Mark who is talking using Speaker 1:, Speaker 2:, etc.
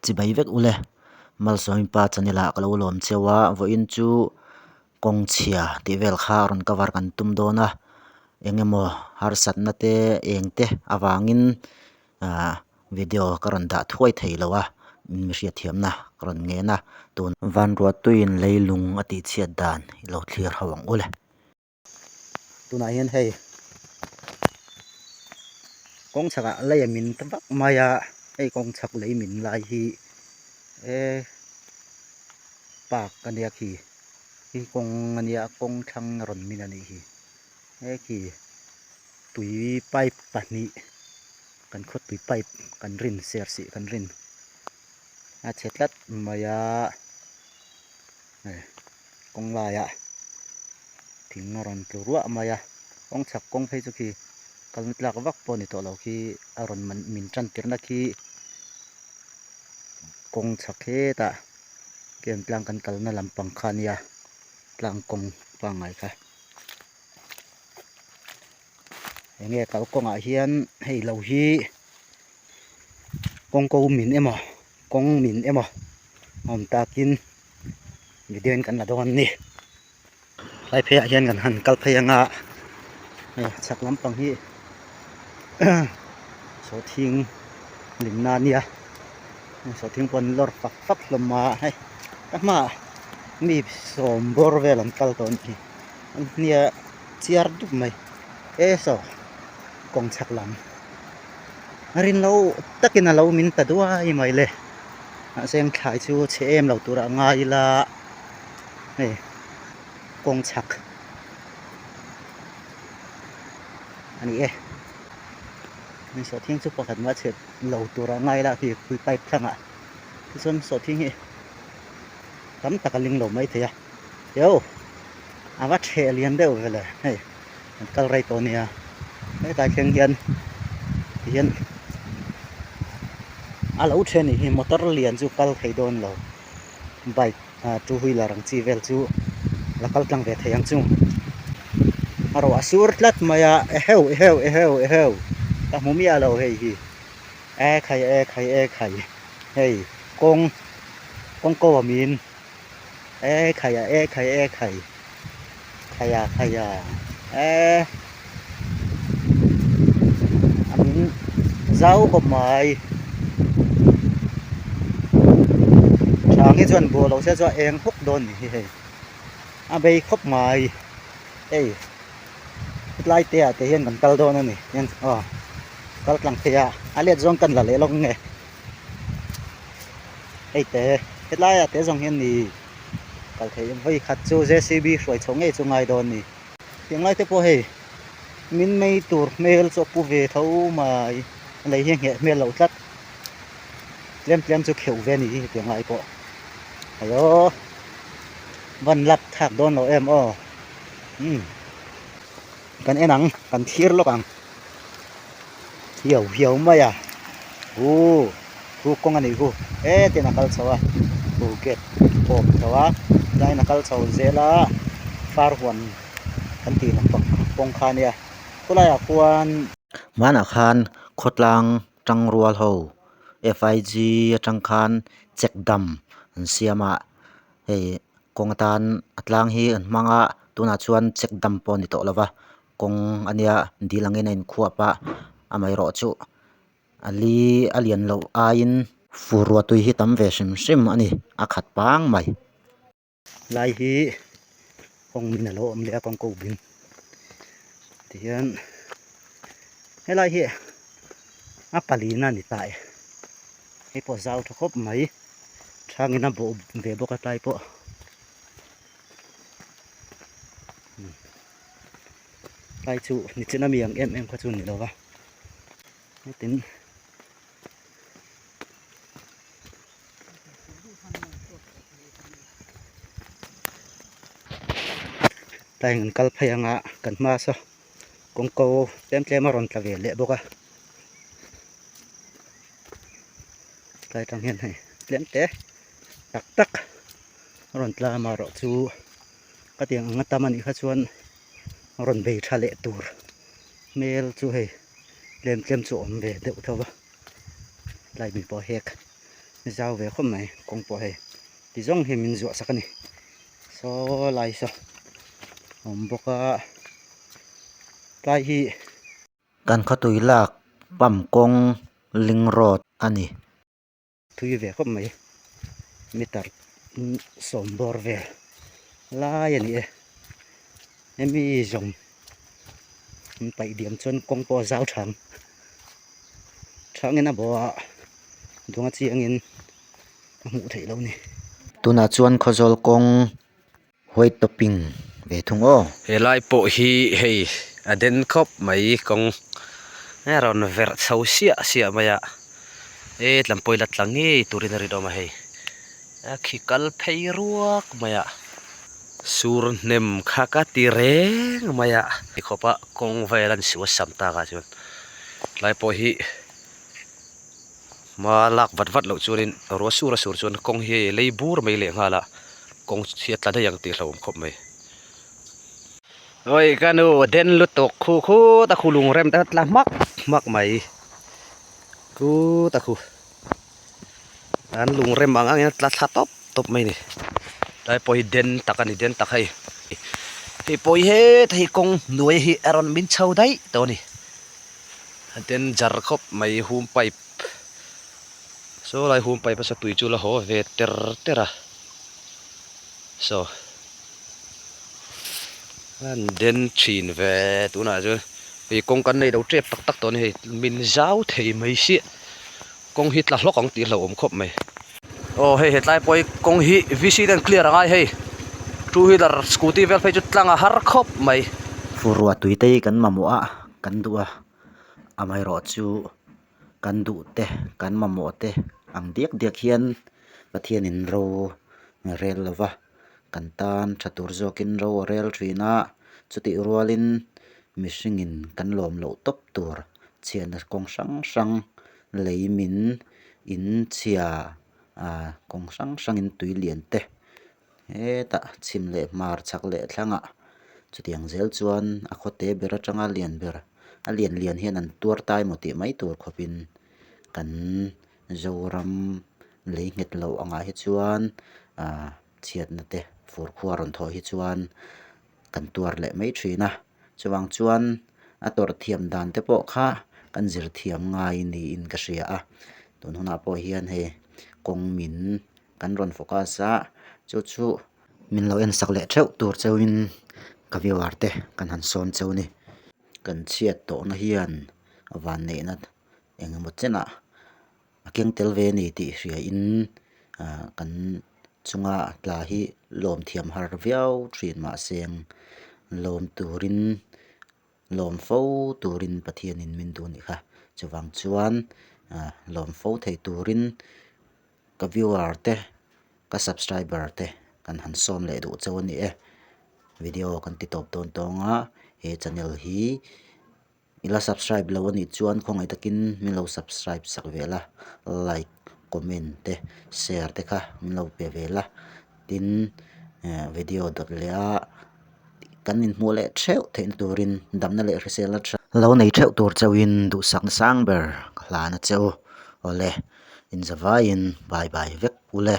Speaker 1: Chibai vek ule Malsawmi pa channel ah ka lo lawm cheu a vawiin chu kawng chhia tih vel kha rawn cover kan tum dawn a eng emaw harsatna te eng te avangin ahh video ka rawn dah thuai thei lo a mi hriatthiamna ka rawn ngen a tun vanruahtuiin leilung a tih chhiat dan i lo thlir ho ang ule. Tunah hian hei kawng chhakah lei a min ta vak mai a hei kawng chhak lei min lai hi e park a nia khi khi kawng a nia kawng thlang a rawn min a nih hi he khi tui pipe pahnih kan khaw tui pipe kan rin ser sih kan rin a chhe tlat mai a hei kawng laiah thing a rawn tlu ruah mai a kawng chhak kawng phei chu khi kalna tlak vak pawh a ni tawh lo khi a rawn man min tan tirhna khi kawng chhak hetah kem tlang kan kalna lampang kha a nia tlang kawng pangngai kha enge kalkawngah hian hei lo hi kawng ko min emaw kawng min emaw a awm takin video in kan la dawn a ni tlai phei ah hian kan han kal phei anga hei chhak lampang hi sawhthing limna a nia sawhthing pawh an lawr fak fak hlawm a hei ka hmaah mi sawm bawr vel an kal tawh a nih hi an hnia chiar dup mai e saw kawng chhak lam a rin loh takin a lo min ta duai mai le. Mahse an thlai chu chhe em lo turah a ngai ila hei kawng chhak a ni e hei sawhthing chu pakhat mah chhe lo turah a ngai ila khi pui pipe thlangah tichuan sawhthing hi tam tak a ling lo maithei a eo a va ṭheh lian deuh ve le hei an kal rei tawh a nia hetlai thleng hian tihian a lo then hi motor lian chu kal thei dawn lo bike ah two wheeler ang chi vel chu la kal tlang ve thei ang chu a rawh a sur tlat mai a eheu eheu eheu eheu ka hmu miah lo hei hi e khai e khai e khai hei kawng kawng ko a min e khai a e khai e khai. Khaia khaia eee a min zau khawp mai thang hi chuan buah loh se chuan eng hawk dawn ni hi hei a bei khawp mai hei hetlai te ah te hian kan kal dawn a ni hian aw kal tlang phei a a let zawng kan la leh lawk nge hei te hetlai ah te zawng hian ni. Kal theih vawi khat chu JCB hruai chho ngei chu ngai dawn ni. Tiang lai te pawh hei min mei tur hmel chu a pu ve tho mai a lei hi a ngheh hmel loh tlat tlem tlem chu kheuh ve a ni hi tiang lai pawh hello van lap thak dawn lo em aw umm kan en ang kan thlir lawk ang hiau hiau mai a uhh chu kawng a nih chu hetin a kal chho a chu gate pawh chho a tlaiin a kal chho zel a far huan kan tih lampang kawng kha a nia khawlaiah khuan hmanah khan khawtlang tangrual ho F I G atang khan check dam an siam a hei kawng atan a tlang hi an hmang a tunah chuan check dam pawh a ni tawh lo va. Kawng a nia dil angin a inkhuap a amaherawhchu a li a lian loh aiin fur ruahtui hi tam ve hrim hrim a ni a khat pang mai. Lai hi kawng min alo awm leh a kawng ko bing tihian helai hi a palina a ni ta e hei pawh zau tha khawp mai thangin a bawh ve bawk a tlai pawh. Tlai chu nichin ami ang em em kha chu ni lo va hetin tlai an kal phei anga kan hma saw kawngko tlem tlem a rawn tla ve leh bawk a tlai tang hian hei tlem te tak tak a rawn tla amaherawh chu. Ka tiang anga tam anih kha chuan rawn bei tha leh tur hmel chu hei tlem tlem chu a awm ve deuh tho va tlai mi pawh hek Zau ve khawp mai kawng pawh hei ti zawng hi min zuah sak a ni saw lai saw a awm bawk a tlai hi Kan khawtui lak pump kawng ling road a ni. Thui ve khawp mai meter sawm bawr vel lai a ni e hemi zawng an paih diam chuan kawng pawh a zau thang thangin a bawh a dunga chiangin a hmuh theih loh a ni. Tunah chuan khawzawl kawng white topping ve thung aw.
Speaker 2: Helai pawh hi hei a den khawp mai kawng a rawn verh chho siah siah mai a e tlampawih la tla ngei turin a rinawm a hei a khi kal phei ruak mai a sur hnem kha ka ti reng mai a ti khawp a kawng vel an suh a sam tak ah chuan tlai pawh hi. Hma lak vat vat loh chuanin ruah sur a sur chuan kawng hi hei lei bur mai leh nghal a kawng hi a tla daih ang tih hlauhawm khawp mai. Awi ka nu den lutuk khu khut a khu lung rem te tla hmak hmak mai khut a khu an lung rem ang angin a tla thla tawp tawp mai a ni tlai pawh hi den tak a ni den tak hei hei pawh hi hetah hi kawng hnuai hi a rawn min chho daih tawh a ni. A den jar khawp mai hum pipe saw lai hum pipe a sa tui chu la haw ve ter ter a saw an den thin ve tunah chuan hei kawng kan nei lo tep tak tak tawh a ni hei min zau thei mai siah kawng hi tla hlawk ang tih hlauhawm khawp mai aw hei hetlai pawh hi kawng hi v c ten clear a ngai hei two wheeler scooty vel phei chu tlang a har khawp mai.
Speaker 1: Furua tui te hi kan mamawh a kan duh a amaherawhchu kan duh te kan mamawh te ang diak diak hian Pathianin ro a rel lo va kan tan tha tur zawkin ro a rel thin a chutih rualin mihringin kan lawm loh tawp tur chhiatna kawng hrang hrang lei min in chhia ah kawng hrang hrangin tui lian te hetah chhim leh hmar chhak leh thlangah chutiang zel chuan a khawte ber atanga lian ber a lian lian hian an tuar tai maw tih mai tur khawpin kan Zoram lei nghet loh angah hi chuan ah chhiatna te fur khua rawn thawh hi chuan kan tuar leh mai thin a chuvang chuan a tawrh thiam dan te pawh kha kan zir thiam ngai niin ka hria a tun hunah pawh hian hei kawng min kan rawn focus a chu chu min lo en sak leh theuh tur chauhin ka viewer te kan han sawn chauh a ni kan chhiat tawhna hian vanneihna eng emaw chenah a keng tel ve a ni tih hria in ah kan chunga tla hi lawm thiam har viau thin mahse lawm turin lawm fo turin Pathianin min duh a nih kha chuvang chuan ah lawm fo thei turin ka viewer te ka subscriber te kan han sawm leh duh chauh a ni e video kan ti tawp dawn tawng a he channel hi. I la subscribe lo anih chuan khawngaih takin min lo subscribe sak ve la, like, comment te share te kha min lo pe ve la, tin video dawt leh a kan inhmuh leh theuh theihna turin damna leh hriselna tha lo nei theuh tur chauhin duhsakna sang ber ka hlan a che u, awle inzavaiin bye bye vek ule.